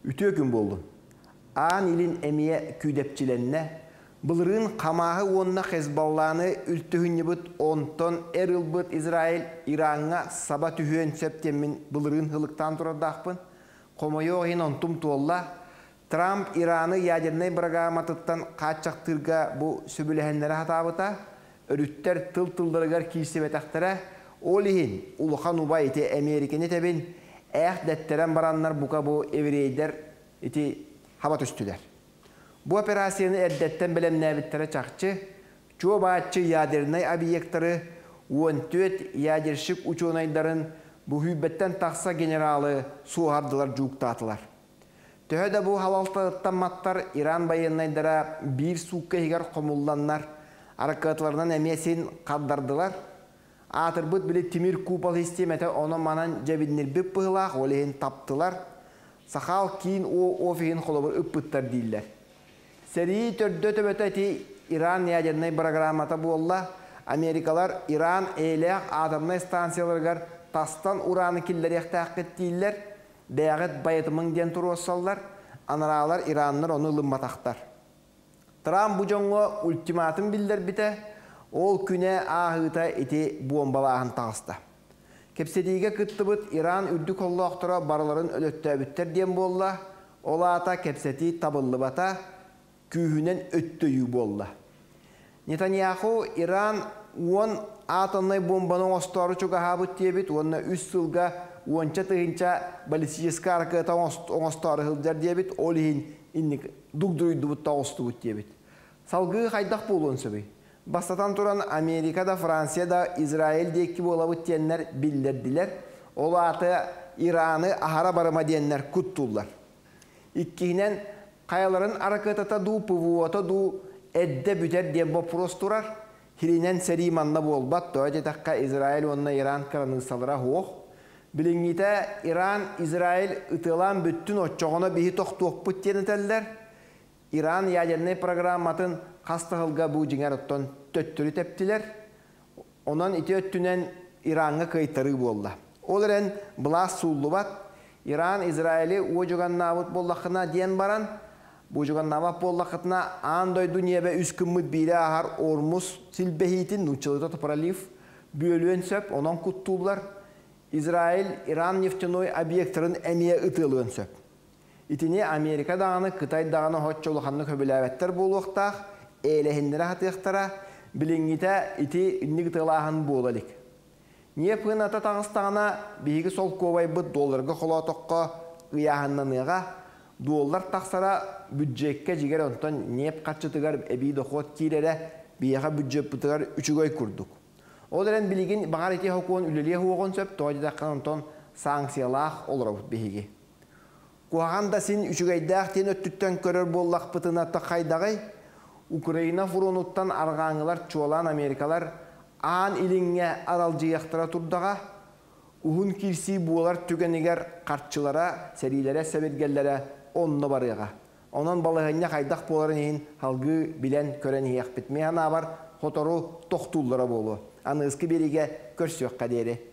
Үтүө күн буоллун! Аан Илин эмиэ күүдэпчилэннэ. Былырыын Хамааһы уонна Хезболланы үлтүһүнньүбүт, онтон эр ылбыт Израиль Ираҥҥа саба түһүөн сөп диэммин былырыын һылыктаан турардаахпын. Хомойуох иһин онтум туолла. Трамп Ираны ядернай бырагырааматыттан хааччахтыырга бу сөбүлэһиннэрэ сатаабыта. Өрүттэр тыл-тылларыгар киирсибэтэхтэрэ. Ол иһин улахан убай ити Эмиэрикэни этэбин, ээх дэттэрэн бараннар бука бу еврейдэр ити хаба түстүлэр. Бу операцияны эрдэттэн бэлэмнээбиттэрэ чахчы, чуо-бааччы ядернай объектары 14 ядерщик учуонайдарын бу сүүрбэттэн тахса генералы суоһардылар дьууктаатылар. Төһө да бу халалтаттамматтар Иран байыаннайдара биир суукка иһигэр хомулланнар, аракыаталарынан эмиэ син хардардылар. Аатырбыт били тимир купол систиэмэтэ онон-манан дьэбиннирбит быһыылаах, ол иһин таптылар. Сахал киин офиһын холобур ыппыттар дииллэр. Сэрии төрдө-төбөтө ити Иран ядернай бырагыраамата буолла. Америкалар Иран эйэлээх атомнай станцияларыгар тастан ураны киллэриэхтээххит дииллэр. Бэйэҕит байытымыҥ диэн туруорсаллар, анараалар ираннар ону ылымматахтар. Трамп бу дьоҥҥо ультиматум биллэрбитэ, ол күнэ ааһыыта ити буомбалааһын таҕыста. Кэпсэтиигэ кыттыбыт Иран үрдүк холлоохторо барыларын өлөттөөбүттэр диэн буолла, ол аата кэпсэтии табыллыбата, күүһүнэн өттөйүү буолла. Нетаньяху Иран 10 атомнай буомбаны оҥостоору чугаһаабыт диэбит уонна үс сылга уонча тыһыынча баллистическай аракыата оҥостоору сылдьар диэбит, ол иһин инник дугдуруйдубут да оҕустубут диэбит. Салгыы хайдах буолуон сөбүй? Бастатан туран, Америка да, Франция да Израиль диэки буолабыт диэннэр биллэрдилэр. Ол аата Ираны аһара барыма диэннэр куттууллар. Иккиһинэн, хайаларын аракыатата дуу, ПВО-та дуу эрдэ бүтэр диэн боппуруос турар. Сиринэн сэрии манна буолбат, тоҕо диэтэххэ Израиль уонна Иран кыраныыссалара суох. Билиҥҥитэ Иран, Израиль ытыалаан бүттүн, оччоҕуна биһи тохтуохпут диэн этэллэр. Иран ядернай программатын хас да сылга бу дьиҥэр оттон төттөрү тэптилэр. Онон ити өттүнэн Ираҥҥа кыайтарыы буолла. Ол эрэн былаас сууллубат. Иран Израили уодьуганнаабыт буоллаххына диэн баран, буодьуганнаабат буоллаххытына аан дойду ньиэбэ үс гыммыт биирэ ааһар Ормуз силбэһиитин, нууччалыыта пролив, бүөлүөн сөп, онон куттууллар. Израиль Иран нефтяной объектарын эмиэ ытыалыан сөп. Итини Америка даҕаны, Кытай даҕаны оччо улаханнык сөбүлээбэттэр буолуохтаах, ээлэһиннэрэ сатыахтара, билиҥҥитэ ити инник ытыалааһын буола илик. Ньиэп ата таҕыстаҕына, биһиги солкуобайбыт долларга холоотоххо ыйааһыннаныаҕа, доллар тахсара бюджеккэ дьигэр онтон ньиэп харчытыгар эбии дохуот киирэрэ биһиэхэ бюджеппытыгар үчүгэй курдук. Ол эрэн билигин баҕар ити сокуон үлэлиэ суоҕун сөп, тоҕо диэтэххэ онтон санкциялаах олоробут биһиги. Куһаҕан да син үчүгэйдээх диэн өттүттэн көрөр буоллахпытына хайдаҕый? Украина фронуттан арҕааҥҥылар чуолаан Америкалар Аан Илиҥҥэ аралдьыйыахтара турдаҕа. Уһун киирсии буолар түгэнигэр харчылара, сэриилэрэ, сэбиргэллэрэ онно барыаҕа. Онон балаһыанньа хайдах буоларын иһин салгыы билэн-көрөн иһиэхпит. Мин санаабар, сотору тохтууллара буолуо. Аныгыскы биэриигэ көрсүөххэ диэри.